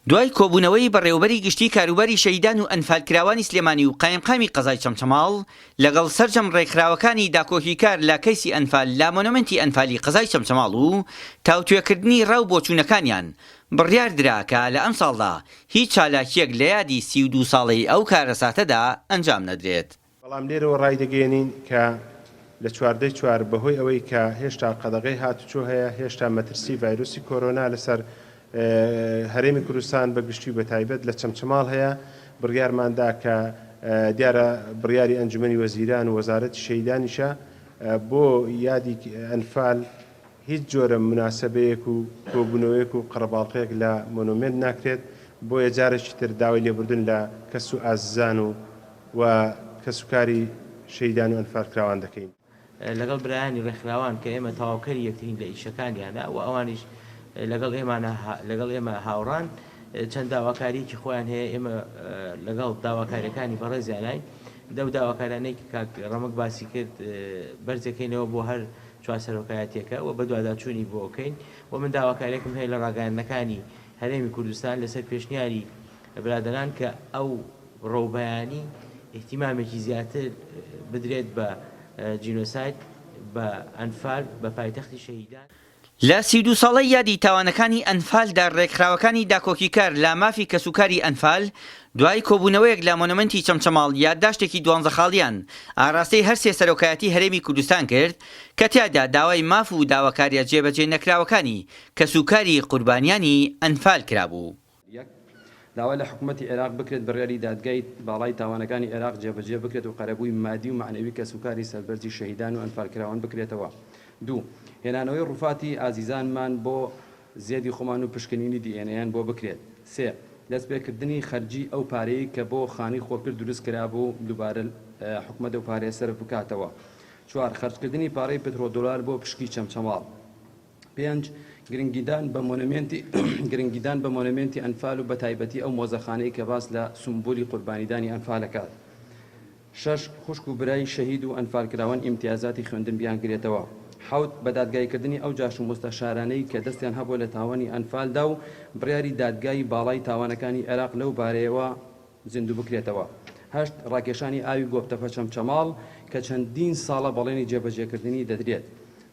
دوای کۆبوونەوەی بەڕێوەبەری گشتی کاروباری شەهیدان و ئەنفالکراوانی سلێمانی و قایمقامی قەزای چەمچەماڵ لەگەڵ سەرجەم ڕێکخراوەکانی داکۆکیکار لە کەیسی ئەنفال لە مۆنۆمێنتی ئەنفالی قەزای چەمچەماڵ و تاوتوێکردنی ڕا و بۆچوونەکانیان بڕیار درا کە لە ئەمساڵدا هیچ چالاکییەک لە یادی 32 ساڵەی ئەو کارەساتەدا ئەنجام نەدرێت. بەڵام لێرەوە ڕایدەگەیەنین کە لە چواردەی چوار بەهۆی ئەوەی کە هێشتا قەدەغەی هاتوچۆ هەیە، هێشتا مەترسی ڤایرۆسی کۆرۆنا لەسەر هەرێمی کوردستان بە گشتی و بەتایبەت لە چەمچەماڵ هەیە، بڕیارمان دا کە دیارە بڕیاری ئەنجومەنی وەزیران و وەزارەتی شەهیدانیشە بۆ یادی ئەنفال هیچ جۆرە موناسەبەیەک و کۆبوونەوەیەک و قەرەباڵغیەک لە مۆنۆمێنت ناکرێت، بۆیە جارێکی تر داوای لێبوردن لە کەس و ئازیزان و و کەسوکاری شەهیدان و ئەنفالکراوان دەکەین. لەگەڵ برایانی ڕێکخراوان کە ئێمە تەواوکەری یەکترین لە ئیشەکانیانا و ئەوانیش لەگەڵ ئێمانا لەگەڵ ئێمە هاوڕان چەند داواکاریەکی خۆیان هەیە ئێمە لەگەڵ داواکاریەکانی بەڕێزیانین دەو داواکارانەی کە کاک ڕەمەک باسی کرد بەرزەکەینەوە بۆ هەر چوار سەرۆکایەتیەکە و بەدواداچوونی بۆ ئەکەین و من داواکاریەکم هەیە لە ڕاگەیاندنەکانی هەرێمی کوردستان لەسەر پێشنیاری برادەران کە ئەو ڕەوبەیانی ئیهتیمامێکی زیاتر بدرێت بە جینۆساید، بە ئەنفال، بە پایتەختی شەهیدان. لە 32 ساڵەی یادی تاوانەکانی ئەنفالدا رێکخراوەکانی داکۆکیکار لە مافی کەسوکاری ئەنفال دوای کۆبوونەوەیەک لە مۆنۆمێنتی چەمچەماڵ یادداشتێکی دوانزە خاڵیان ئاراستەی هەرسێ سەرۆکایەتی هەرێمی کوردستان کرد کە تیایدا داوای ماف و داواکاریە جێبەجێ نەکراوەکانی کەسوکاری قوربانیانی ئەنفال کرابوو. یەک، داوا لە حکومەتی عێراق بکرێت بڕیاری دادگای باڵای تاوانەکانی عێراق جێبەجێ بکرێت و قەرەبووی مادی و مەعنەوی کەسوکاری سەربەرزی شەهیدان و ئەنفالکراوان بکرێتەوە. دوو، هێنانەوەی ڕوفاتی ئازیزانمان بۆ زێدی خۆمان و پشکنینی دی ئێن ئەیان بۆ بکرێت. سێ، دەستپێکردنی خەرجی ئەو پارەیەی کە بۆ خانووی خۆکرد دروست کرابوو دووبارە حکومەت ئەو پارەیە سەرف بکاتەوە. چوار، خەرجکردنی پارەی پترۆدۆلار بۆ پشکی چەمچەماڵ. پێنج، گرنگیدان بە مۆنۆمێنتی گرنگیدان بە مۆنۆمێنتی ئەنفال و بەتایبەتی ئەو مۆزەخانەی کە باس لە سومبولی قوربانیدانی ئەنفال ئەکات. شەش، خوشک و برای شەهید و ئەنفالکراوان ئیمتیازاتی خوێندن بیانگرێتەوە. حەوت، بە دادگاییکردنی ئەو جاش و موستەشارانەی کە دەستیان هەبووە لە تاوانی ئەنفالدا و بڕیاری دادگای باڵای تاوانەکانی عێراق لەو بارەیەوە زیندوو بکرێتەوە. هەشت، ڕاکێشانی ئاوی گۆپتەپە چەمچەماڵ کە چەندین ساڵە بەڵێنی جێبەجێکردنی دەدرێت.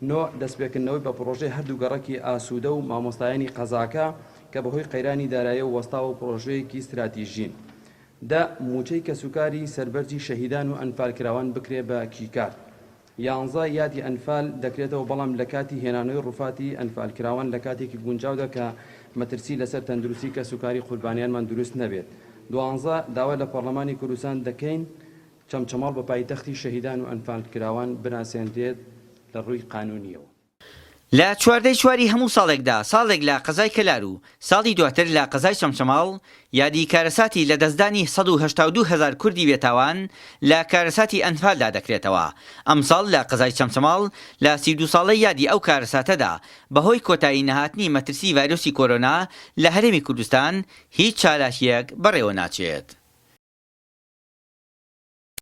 نۆ، دەستپێکردنەوەی بە پڕۆژەی هەردوو گەڕەکی ئاسوودە و مامۆستایانی قەزاکە کە بەهۆی قەیرانی داراییەوە وەستاوە و پڕۆژەیەکی ستراتیژین. دە، مووچەی کەسوکاری سەربەرزی شەهیدان و ئەنفالکراوان بکرێ بە کیکارت. یانزە، یادی ئەنفال دەکرێتەوە، بەڵام لە کاتی هێنانەوەی ڕوفاتی ئەنفالکراوان لە کاتێکی گونجاودا کە مەترسی لەسەر تەندروستی کەسوکاری قوربانیانمان دروست نەبێت. دوانزە، داوا لە پەڕلەمانی کوردستان دەکەین چەمچەماڵ بە پایتەختی شەهیدان و ئەنفالکراوان بناسێنرێت لە ڕووی قانونیەوە. لە چواردەی چواری هەموو ساڵێکدا ساڵێک لە قەزای کەلار و ساڵی دواتر لە قەزای چەمچەماڵ یادی کارەساتی لەدەستدانی 182 هەزار کوردی بێتاوان لە کارەساتی ئەنفالدا دەکرێتەوە، ئەمساڵ لە قەزای چەمچەماڵ لە 32 ساڵەی یادی ئەو کارەساتەدا بەهۆی کۆتایی نەهاتنی مەترسی ڤایرۆسی کۆرۆنا لە هەرێمی کوردستان هیچ چالاکییەک بەڕێوەناچێت.